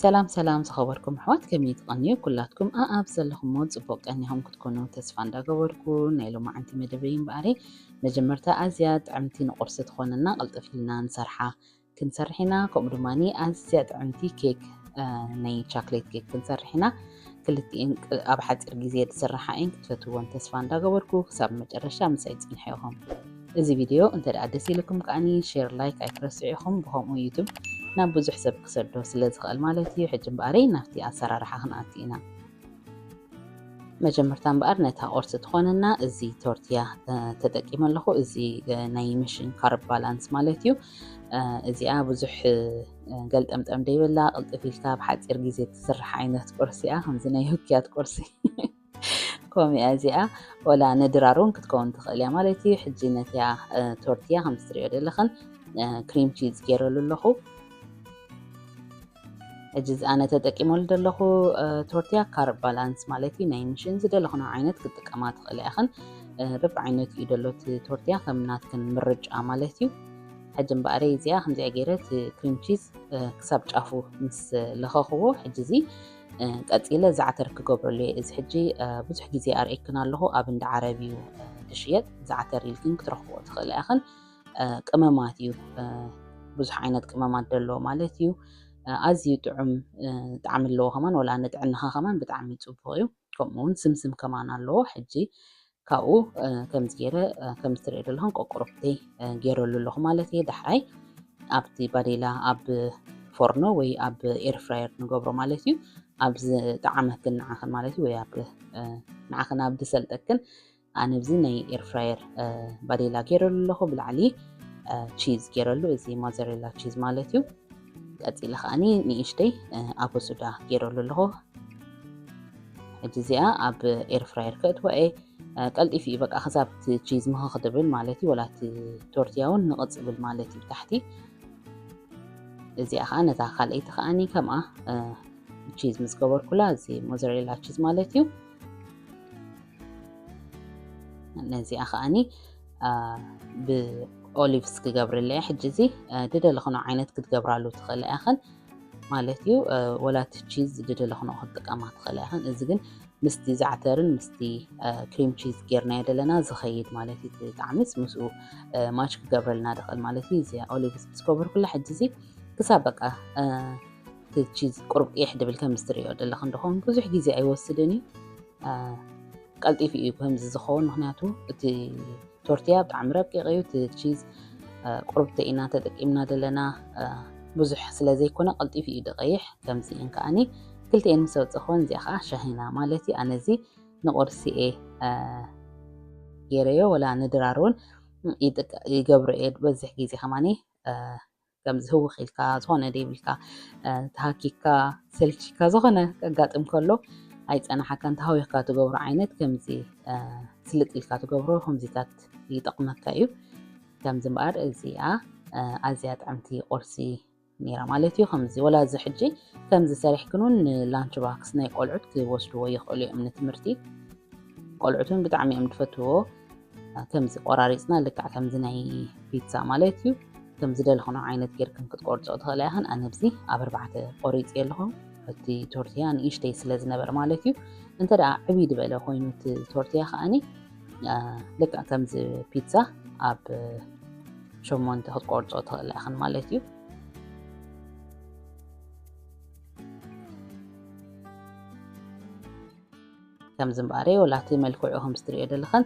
ሰላም ሰላም ዝኸበርኩም ኣሕዋት፣ ከመይ ትቐንዩ? ኩላትኩም ኣኣብ ዘለኹሞ ጽቡቕ ቀኒኹም ክትኮኑ ተስፋ እንዳገበርኩ፣ ናይ ሎማዓንቲ መደበይ እምበኣረይ መጀመርታ ኣዝያ ጥዕምቲ ንቑርሲ ትኾነና ቅልጥፍ ኢልና ንሰርሓ ክንሰርሕ ኢና። ከምኡ ድማ ኣዝያ ጥዕምቲ ኬክ፣ እ፣ ናይ ቻክሌት ኬክ ክንሰርሕ ኢና። ክልቲኤን ቅ-፣ ኣብ ሓጺር ግዜ ዝስራሓ እየን። ክትፈትውዎን ተስፋ እንዳገበርኩ ክሳብ መጨረሻ ምሳይ ጽንሑ ኢኹም። እዚ ቪድዮ እንተ ደኣ ደስ ኢልኩም ከኣኒ ሼር፣ ላይክ ኣይትረስዑ ኢኹም። ብኸምኡ ዩቱብ ናብ ብዙሕ ሰብ ክሰዶ ስለ ዝኽእል ማለት እዩ። ሕጂ እምበኣረይ ናብቲ ኣሰራርሓ ክንኣቱ ኢና። መጀመርታ እምበኣር ነታ ቁርሲ ትኾነና እዚ ቶርትያ፣ እ፣ ተጠቂመ ኣለኹ። እዚ፣ እ፣ ናይ ምሽን ካርብ ባላንስ ማለት እዩ። እ፣ እዚኣ ብዙሕ፣ እ፣ ገልጠምጠም ደይብላ፣ ቅልጥፍ ኢልካ ብሓፂር ግዜ ትስራሕ ዓይነት ቁርሲ እያ። ከምዚ ናይ ህክያት ቁርሲ ከምኡ እያ እዚኣ። ወላ ንድራር እውን ክትከውን ትኽእል እያ ማለት እዩ። ሕጂ ነቲያ፣ እ፣ ቶርትያ ከምዚ ትሪኦ ዘለኽን፣ እ፣ ክሪም ቺዝ ገይረሉ ኣለኹ። ሕጂ እዚ ኣነ ተጠቂመሉ ዘለኹ፣ እ፣ ቶርትያ ካርብ ባላንስ ማለት እዩ። ናይ ምሽን ዝደለኽኖ ዓይነት ክትጥቀማ ትኽእላ ኢኽን። እ፣ በብዓይነቱ እዩ ዘሎ እቲ ቶርትያ ከም ናትክን ምርጫ ማለት እዩ። ሕጂ እምበኣረይ እዚኣ ከምዚኣ ገይረ እቲ ክሪም ቺዝ፣ እ፣ ክሳብ ጫፉ ምስ ለኸኽዎ፣ ሕጂ እዚ፣ እ፣ ቀጺለ ዛዕተር ክገብረሉ እየ። እዚ ሕጂ፣ እ፣ ብዙሕ ግዜ ኣርእየክን ኣለኹ። ኣብ እንዳ ዓረብ እዩ፣ እ፣ ዝሽየጥ። ዛዕተር ኢልክን ክትረኽብኦ ትኽእላ ኢኽን። እ፣ ቅመማት እዩ። እ፣ ብዙሕ ዓይነት ቅመማት ዘለዎ ማለት እዩ። እ፣ ኣዝዩ ጥዑም፣ እ፣ ጣዕሚ ኣለዎ ከማን፣ ወላ ንጥዕናኻ ከማን ብጣዕሚ ጽቡቕ እዩ። ከምኡ እውን ስምስም ከማን ኣለዎ። ሕጂ ካብኡ፣ እ፣ ከምዚ ገይረ፣ እ፣ ከምዚ ትሪኦ ዘለኹም ቆቁርብተይ፣ እ፣ ገይረሉ ኣለኹ ማለት እየ። ዳሕራይ ኣብቲ ባዴላ ኣብ ፎርኖ ወይ ኣብ ኤር ፍራየር ንገብሮ ማለት እዩ። ኣብ ዝጠዓመክን ንዓኽን ማለት እዩ፣ ወይ ኣብ፣ እ፣ ንዓኽን ኣብ ዝሰልጠክን። ኣነ ኣብዚ ናይ ኤር ፍራየር፣ እ፣ ባዴላ ገይረሉ ኣለኹ። ብላዕሊ፣ እ፣ ቺዝ ገይረሉ፣ እዚ ሞዘሬላ ቺዝ ማለት እዩ። ቀጺለ ከኣኒ ንእሽተይ፣ እ፣ ኣበሱዳ ገይረሉ ኣለኹ። ሕጂ እዚኣ ኣብ ኤር ፍራየር ከእትዋ እየ። እ፣ ቀልጢፉ እዩ በቃ፣ ክሳብ እቲ ቺዝ ምኽኽ ድብል ማለት እዩ፣ ወላ እቲ ቶርትያ እውን ንቕጽ ብል ማለት እዩ ታሕቲ። እዚኣ ኸዓ ነታ ካልኣይቲ ኸዓኒ ከምኣ፣ እ፣ ቺዝ ምስ ገበርኩላ፣ እዚ ሞዘሬላ ቺዝ ማለት እዩ። ነዚኣ ኸዓኒ፣ እ፣ ብኦሊቭስ ክገብርላ እየ። ሕጂ እዚ፣ እ፣ ድደለኽኖ ዓይነት ክትገብራሉ ትኽእላ ኢኽን ማለት እዩ። እ፣ ወላ እቲ ቺዝ ድደለኽኖ ክትጥቀማ ትኽእላ ኢኽን። እዚ ግን ምስቲ ዛዕተርን ምስቲ፣ እ፣ ክሪም ቺዝ ጌርናዮ ዘለና ዝኸይድ ማለት እዩ። እቲ ጣዕሚስ ምስኡ፣ እ፣ ማች ክገብረልና ድኽእል ማለት እዩ። እዚ ኦሊቭስ ምስ ገበርኩላ ሕጂ እዚ ክሳብ በቃ፣ እ፣ እቲ ቺዝ ቁሩብ ቅይሕ ድብል ከም ዝትርእዮ ዘለኽን ድኾን ብዙሕ ግዜ ኣይወስድን እዩ። እ፣ ቀልጢፉ እዩ ከምዚ ዝኸውን፣ ምኽንያቱ እቲ ቶርትያ ብጣዕሚ ረቂቕ እዩ። እቲ ቺዝ፣ እ፣ ቁሩብ ተኢና ተጠቂምና ዘለና፣ እ፣ ብዙሕ ስለ ዘይኮነ ቀልጢፉ እዩ ዝቐይሕ። ከምዚ እየን ከዓኒ ክልቲኤን ምስ ኣውፅእኽወን፣ እዚኣ ከዓ ሻሂና ማለት እዩ። ኣነ እዚ ንቁርሲ እየ፣ እ፣ ገይረዮ፣ ወላ ንድራር እውን ይጥቀ-፣ ይገብሮ እየ። በዝሕ ግዜ ከማኒ፣ እ፣ ከምዚ ህውኽ ኢልካ፣ ዝኾነ ደይብልካ፣ እ፣ ተሃኪካ፣ ሰልቺካ፣ ዝኾነ ከጋጥም ከሎ ኣይጸናሓካን፣ ተሃዊኽካ ትገብሮ ዓይነት ከምዚ፣ እ፣ ስልጥ ኢልካ ትገብሮ ከምዚታት ይጠቕመካ እዩ። ከምዚ እምበኣር እዚኣ፣ እ፣ ኣዝያ ጥዕምቲ ቁርሲ ነይራ ማለት እዩ። ከምዚ ወላ እዚ ሕጂ ከምዚ ሰሪሕክን እውን ንላንች ባክስ ናይ ቆልዑት ክወስድዎ ይኽእሉ እዮም ንትምህርቲ። ቆልዑት እውን ብጣዕሚ እዮም ዝፈትዎ። ከምዚ ቆራሪፅና ልክዕ ከምዚ ናይ ፒትሳ ማለት እዩ። ከም ዝደለኽኖ ዓይነት ጌርክን ክትቆርጾ ትኽእላ ኢኽን። ኣነ ኣብዚ ኣብ ኣርባዕተ ቆሪፀ ኣለኹ። እቲ ቶርትያ ንእሽተይ ስለ ዝነበረ ማለት እዩ። እንተ ደኣ ዕብይ ዝበለ ኮይኑ እቲ ቶርትያ ከኣኒ፣ አ፣ ልክዕ ከምዚ ፒትሳ ኣብ ሸሞንተ ክትቆርጾ ትኽእላ ኢኽን ማለት እዩ። ከምዚ እምበኣረይ፣ ወላ እቲ መልክዑ ከምዚ ትሪኦ ዘለኽን፣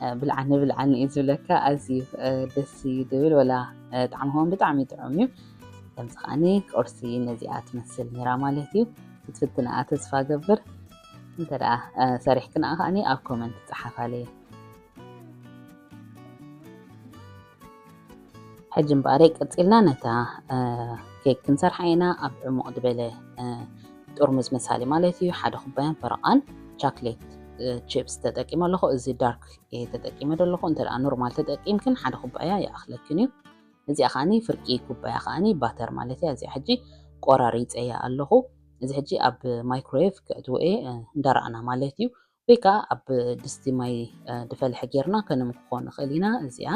እ፣ ብልዓኒ ብልዓኒ እዩ ዝብለካ። ኣዝዩ፣ እ፣ ደስ እዩ ዝብል፣ ወላ፣ እ፣ ጣዕሚ እውን ብጣዕሚ ጥዑም እዩ። ከምዚ ከዓኒ ቁርሲ ነዚኣ ትመስል ነይራ ማለት እዩ። ክትፍትንኣ ተስፋ ገብር። እንተ ደኣ፣ እ፣ ሰሪሕክንኣ ከዓኒ ኣብ ኮመንት ጸሓፋለይ። ሕጂ እምበኣረይ ቀጺልና ነታ፣ እ፣ ኬክ ክንሰርሓ ኢና። ኣብ ዕሙቕ ዝበለ፣ እ፣ ጥርሙዝ መሳሊ ማለት እዩ፣ ሓደ ኩባያን ፈረቓን ቻክሌት፣ እ፣ ቺፕስ ተጠቂመ ኣለኹ። እዚ ዳርክ እየ ተጠቂመ ዘለኹ። እንተ ደኣ ኖርማል ተጠቂምክን ሓደ ኩባያ ይኣኽለክን እዩ። እዚኣ ከዓኒ ፍርቂ ኩባያ ከዓኒ ባተር ማለት እያ። እዚኣ ሕጂ ቆራሪፀያ ኣለኹ። እዚ ሕጂ ኣብ ማይክሮዌቭ ከእትዎ እየ፣ እ፣ እንዳረኣና ማለት እዩ። ወይ ከዓ ኣብ ድስቲ ማይ፣ እ፣ ዝፈልሐ ጌርና ከነምክኾ ንኽእል ኢና። እዚኣ፣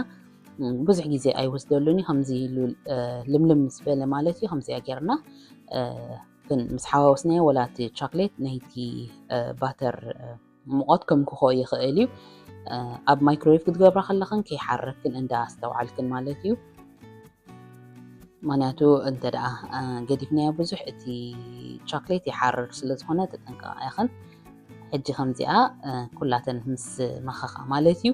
እ፣ ብዙሕ ግዜ ኣይወስደሉን እዩ። ከምዚ ኢሉ፣ እ፣ ልምልም ምስ በለ ማለት እዩ። ከምዚኣ ጌርና፣ እ፣ ምስ ሓዋወስናዮ ወላ እቲ ቻክሌት ናይቲ ባተር ሙቐት ከምክኾ ይኽእል እዩ። ኣብ ማይክሮዌቭ ክትገብራ ከለኽን ከይሓረክን እንዳ ኣስተውዓልክን ማለት እዩ። ምክንያቱ እንተ ደኣ ገዲፍናዮ ብዙሕ እቲ ቻክሌት ይሓርር ስለ ዝኾነ ተጠንቀቓ ኢኽን። ሕጂ ከምዚኣ ኩላተን ምስ መኸኻ ማለት እዩ።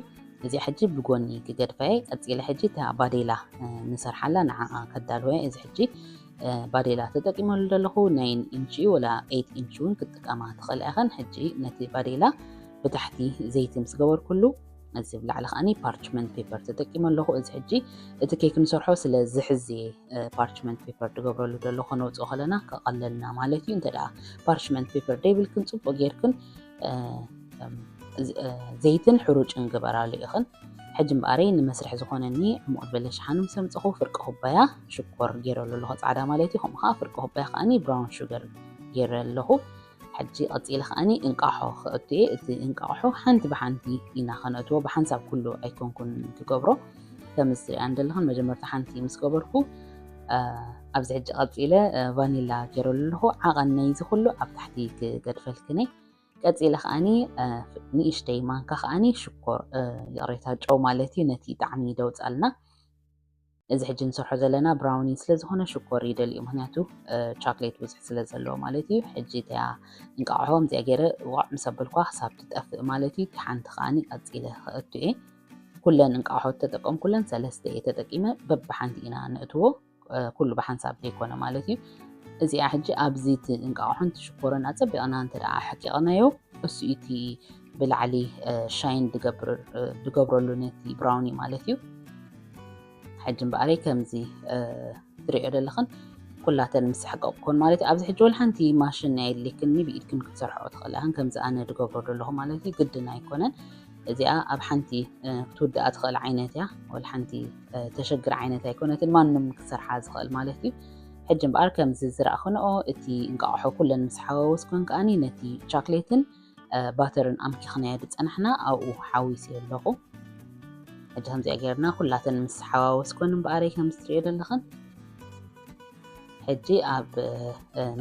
እዚኣ ሕጂ ብጎኒ ክገድፋየ። ቀጺለ ሕጂ እታ ባዴላ ንሰርሓላ ንዓኣ ከዳልወየ። እዚ ሕጂ ባዴላ ተጠቂመሉ ዘለኹ ናይን ኢንች እዩ፣ ወላ ኤይት ኢንች እውን ክትጥቀማ ትኽእላ ኢኸን። ሕጂ ነቲ ባዴላ ብታሕቲ ዘይቲ ምስ ገበርኩሉ፣ እዚ ብላዕሊ ከዓኒ ፓርችመንት ፔፐር ተጠቂመ ኣለኹ። እዚ ሕጂ እቲ ኬክ ንሰርሖ ስለ ዝሕዝየ ፓርችመንት ፔፐር ትገብረሉ ዘሎ ከነውፅኦ ከለና ከቐለልና ማለት እዩ። እንተ ደኣ ፓርችመንት ፔፐር ደይብልክን ፅቡቅ ጌርክን ዘይትን ሕሩጭን ግበራሉ ኢኽን። ሕጂ እምበኣረይ ንመስርሒ ዝኾነኒ ዕሙቕ ዝበለ ሸሓኒ ምስ ኣምፀኹ ፍርቂ ኩባያ ሽኮር ገይረሉ ኣለኹ፣ ፃዕዳ ማለት እዩ። ከምኡ ከዓ ፍርቂ ኩባያ ከዓኒ ብራውን ሹገር ገይረ ኣለኹ። ሕጂ ቀፂለ ከዓኒ እንቃሖ ክእቱ እየ። እቲ እንቃሖ ሓንቲ ብሓንቲ ኢና ከነእትዎ፣ ብሓንሳብ ኩሉ ኣይኮንኩን ክገብሮ። ከም ዝትሪኣ እንደለኽን መጀመርታ ሓንቲ ምስ ገበርኩ ኣብዚ ሕጂ ቀፂለ ቫኒላ ገይረሉ ኣለኹ። ዓቐን ናይዚ ኩሉ ኣብ ታሕቲ ክገድፈልክን እየ። ቀፂለ ከዓኒ ንእሽተይ ማንካ ከዓኒ ሽኮር፣ ይቕሬታ፣ ጨው ማለት እዩ፣ ነቲ ጣዕሚ ደውፃልና። እዚ ሕጂ ንሰርሖ ዘለና ብራውኒ ስለ ዝኾነ ሽኮር ይደሊ እዩ፣ ምክንያቱ ቻክሌት ብዙሕ ስለ ዘለዎ ማለት እዩ። ሕጂ እቲኣ እንቃቕሖ ከምዚኣ ገይረ ዋዕ ምስ ኣበልኳ ክሳብ ትጠፍእ ማለት እዩ። እቲ ሓንቲ ከዓኒ ቀፂለ ከእቱ እየ። ኩለን እንቃቕሖ ተጠቀምኩለን ሰለስተ እየ ተጠቂመ፣ በብሓንቲ ኢና ነእትዎ፣ ኩሉ ብሓንሳብ ዘይኮነ ማለት እዩ። እዚኣ ሕጂ ኣብዚ እቲ እንቃቕሖን እቲ ሽኮርን ኣፀቢቕና እንተ ደኣ ኣሕቂቕናዮ፣ እሱ እቲ ብላዕሊ ሻይን ድገብረሉ ነቲ ብራውኒ ማለት እዩ። ሕጂ እምበኣረይ ከምዚ ትሪኦ ዘለኽን ኩላተን ምስ ኣሕቀቕኩን ማለት እዩ። ኣብዚ ሕጂ ወላ ሓንቲ ማሽን ናይ ኣድልየክኒ ብኢድክን ክትሰርሕኦ ትኽእላ ኢኽን። ከምዚ ኣነ ድገብሮ ዘለኹ ማለት እዩ፣ ግድን ኣይኮነን። እዚኣ ኣብ ሓንቲ ክትውድኣ ትኽእል ዓይነት እያ፣ ወላ ሓንቲ ተሸግር ዓይነት ኣይኮነትን፣ ማንም ክሰርሓ ዝኽእል ማለት እዩ። ሕጂ እምበኣር ከምዚ ዝረኣኽንኦ እቲ እንቃቕሖ ኩለን ምስ ሓዋወስኩን ከኣኒ ነቲ ቻክሌትን ባተርን ኣምኪኽናዮ ዝጸናሕና ኣብኡ ሓዊሰዮ ኣለኹ። ሕጂ ከምዚኣ ጌርና ኩላተን ምስ ሓዋወስኩን እምበኣረይ ከም ዝትሪኦ ዘለኽን ሕጂ ኣብ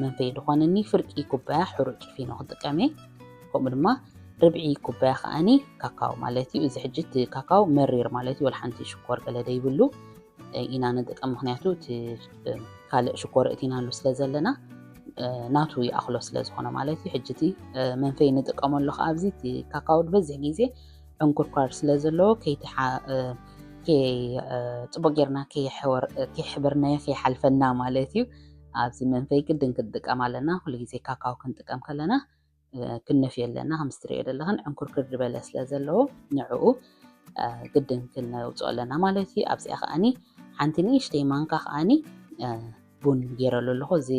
መንፈይ ዝኾነኒ ፍርቂ ኩባያ ሕሩጭ ፊኖ ክጥቀም እየ። ከምኡ ድማ ርብዒ ኩባያ ከኣኒ ካካው ማለት እዩ። እዚ ሕጂ እቲ ካካው መሪር ማለት እዩ፣ ወላ ሓንቲ ሽኮር ገለ ደይብሉ ኢና ንጥቀም፣ ምክንያቱ እቲ ካልእ ሽኮር እቲናሉ ስለ ዘለና ናቱ ይኣኽሎ ስለ ዝኾነ ማለት እዩ። ሕጂ እቲ መንፈይ ንጥቀመሉ ከኣ ኣብዚ እቲ ካካው ዝበዝሕ ግዜ ዕንኩርኳር ስለ ዘለዎ ጽቡቅ ጌርና ከይሕበርናዮ ከይሓልፈና ማለት እዩ። ኣብዚ መንፈይ ግድን ክንጥቀም ኣለና። ኩሉ ግዜ ካካው ክንጥቀም ከለና ክንነፍዮ ኣለና። ከም ዝትሪኦ ዘለኽን ዕንኩርኩር ዝበለ ስለ ዘለዎ ንዕኡ ግድን ክነውፅኦ ኣለና ማለት እዩ። ኣብዚኣ ከዓኒ ሓንቲ ንእሽተይ ማንካ ከዓኒ ቡን ገይረሉ ኣለኹ። እዚ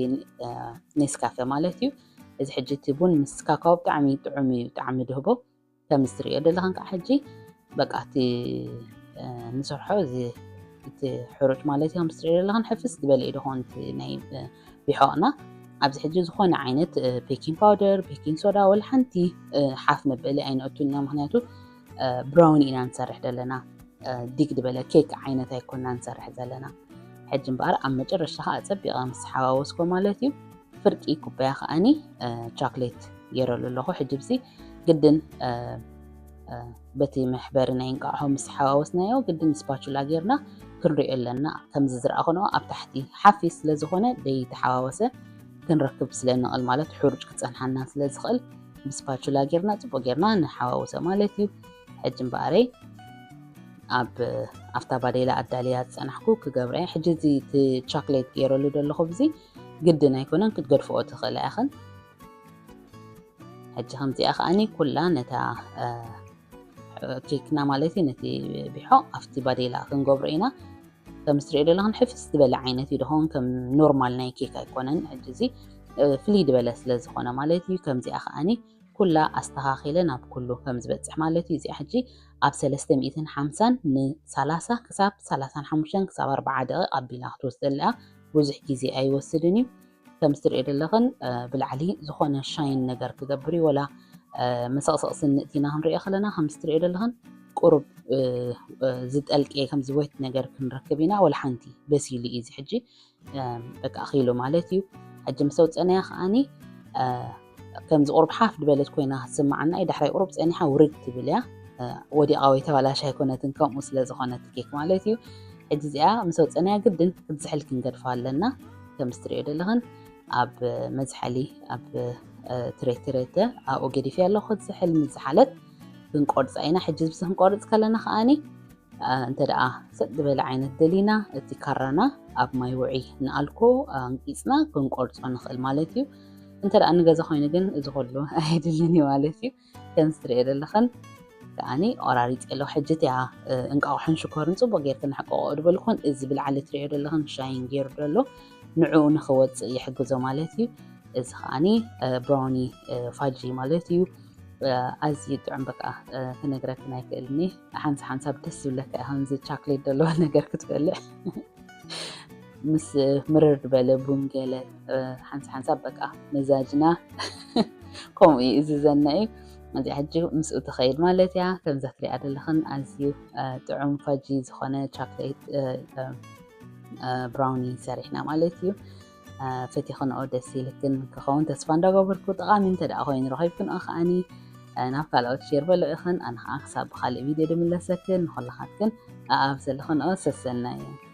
ኔስካፈ ማለት እዩ። እዚ ሕጂ እቲ ቡን ምስ ካካዎ ብጣዕሚ ጥዑም እዩ፣ ጣዕሚ ድህቦ። ከም ዝትሪኦ ዘለኽን ከዓ ሕጂ በቃ እቲ ንሰርሖ እዚ እቲ ሕሩጭ ማለት እዩ። ከም ዝትሪኦ ዘለኽን ሕፍስ ዝበለ እዩ ደኾን እቲ ናይ ቢሖቕና። ኣብዚ ሕጂ ዝኾነ ዓይነት ቤኪንግ ፓውደር፣ ቤኪንግ ሶዳ ወላ ሓንቲ ሓፍ መበሊ ኣይነእቱን ኢና፣ ምክንያቱ ብራውኒ ኢና ንሰርሕ ዘለና፣ ዲግ ዝበለ ኬክ ዓይነት ኣይኮና ንሰርሕ ዘለና። ሕጂ እምበኣር ኣብ መጨረሻ ከዓ ፀቢቐ ምስ ሓዋወስኮ ማለት እዩ ፍርቂ ኩባያ ከዓኒ ቻክሌት ገይረሉ ኣለኹ። ሕጂ ብዚ ግድን በቲ መሕበሪ ናይ እንቃቕሖ ምስ ሓዋወስናዮ ግድን ስፓቹላ ጌርና ክንሪኦ ኣለና። ከምዚ ዝረኣኹንኦ ኣብ ታሕቲ ሓፊስ ስለ ዝኾነ ደይተሓዋወሰ ክንረክብ ስለ ንኽእል ማለት ሕሩጭ ክጸንሓና ስለ ዝኽእል ብስፓቹላ ጌርና ጽቡቕ ጌርና ንሓዋውሶ ማለት እዩ። ሕጂ እምበኣረይ ኣብ ኣብታ ባዴላ ኣዳልያ ዝጸናሕኩ ክገብረ እየ። ሕጂ እዚ እቲ ቻክሌት ገይረሉ ዘለኹ ብዚ ግድን ኣይኮነን ክትገድፍኦ ትኽእላ ኢኽን። ሕጂ ከምዚኣ ከዓኒ ኩላ ነታ ኬክና ማለት እዩ ነቲ ቢሖ ኣብቲ ባዴላ ክንገብሮ ኢና። ከም ዝትሪኦ ዘለኽን ሕፍስ ዝበለ ዓይነት እዩ ደኾን ከም ኖርማል ናይ ኬክ ኣይኮነን። ሕጂ እዚ ፍልይ ዝበለ ስለ ዝኾነ ማለት እዩ። ከምዚኣ ከዓኒ ኩላ ኣስተኻኺለ ናብ ኩሉ ከም ዝበፅሕ ማለት እዩ። እዚኣ ሕጂ ኣብ ሰለስተ ሚእትን ሓምሳን ንሳላሳ ክሳብ ሰላሳን ሓሙሽተን ክሳብ ኣርባዓ ደቂቕ ኣቢላ ክትወስደላ ብዙሕ ግዜ ኣይወስድን እዩ። ከም ዝትሪኦ ዘለኽን ብላዕሊ ዝኾነ ሻይን ነገር ክገብር እዩ። ወላ መሰቕሰቕ ስኒ እቲና ክንሪኦ ከለና ከም ዝትሪኦ ዘለኽን ቁሩብ ዝጠልቀ ከምዚ ወይት ነገር ክንረክብ ኢና። ወላ ሓንቲ በሲሉ እዩ እዚ ሕጂ በቃ ኣኺሉ ማለት እዩ። ሕጂ ምስ ኣውፀናዮ ከዓኒ ከምዚ ቁሩብ ሓፍ ዝበለት ኮይና ክትስምዓና እዩ። ዳሕራይ ቁሩብ ፀኒሓ ውርድ ትብል እያ። ወዲቓ ወይ ተባላሽ ኣይኮነትን፣ ከምኡ ስለ ዝኾነት ኬክ ማለት እዩ። ሕጂ እዚኣ ምስ ኣውፀናያ ግድን ክትዝሕል ክንገድፋ ኣለና። ከም እትሪኦ ዘለኽን ኣብ መዝሐሊ ኣብ ትሬትሬተ ኣብኡ ገዲፍ ኣለኹ። ክትዝሕል ምስ ዝሓለት ክንቆርፃ ኢና። ሕጂ ዝብስ ክንቆርፅ ከለና ከዓኒ እንተ ደኣ ሰጥ ዝበለ ዓይነት ደሊና እቲ ካራና ኣብ ማይ ውዒ ንኣልኮ ኣንቂፅና ክንቆርፆ ንኽእል ማለት እዩ። እንተ ደኣ ንገዛ ኮይኑ ግን እዚ ኩሉ ኣየድልን እዩ ማለት እዩ። ከም እትሪኦ ዘለኽን ከዓኒ ቆራሪፀ ኣለኹ። ሕጂ እቲኣ እንቃቑሖን ሽኮርን ፅቡቅ ጌርክን ሕቀቆ ድበልኩን። እዚ ብላዕሊ እትሪኦ ዘለኽን ሻይን ገይሩ ዘሎ ንዕኡ ንኽወፅእ ይሕግዞ ማለት እዩ። እዚ ከዓኒ ብራውኒ ፋጂ ማለት እዩ። ኣዝዩ ጥዑም በቃ ክነግረክን ኣይክእልኒ። ሓንሳ ሓንሳብ ደስ ዝብለካ እዩ ከምዚ ቻክሌት ዘለዎ ነገር ክትበልዕ ምስ ምርር ዝበለ ቡን ገለ ሓንሳ ሓንሳብ በቃ መዛጅና ከምኡ እዩ እዚ ዘና እዩ። እዚ ሕጂ ምስኡ ትኸይድ ማለት እያ። ከምዛ ትሪኣ ዘለኽን ኣዝዩ ጥዑም ፋጂ ዝኾነ ቻክሌት ብራውኒ ሰሪሕና ማለት እዩ። ፈቲኽንኦ ደስ ኢልክን ክኸውን ተስፋ እንዳገበርኩ፣ ጠቓሚ እንተ ደኣ ኮይኑ ረኺብክንኦ ከዓኒ ናብ ካልኦት ሼር በሎ ኢኽን። ኣነ ከዓ ክሳብ ብኻልእ ቪድዮ ድምለሰክን ንኹላኻትክን ኣብ ዘለኽንኦ ሰሰናዩ።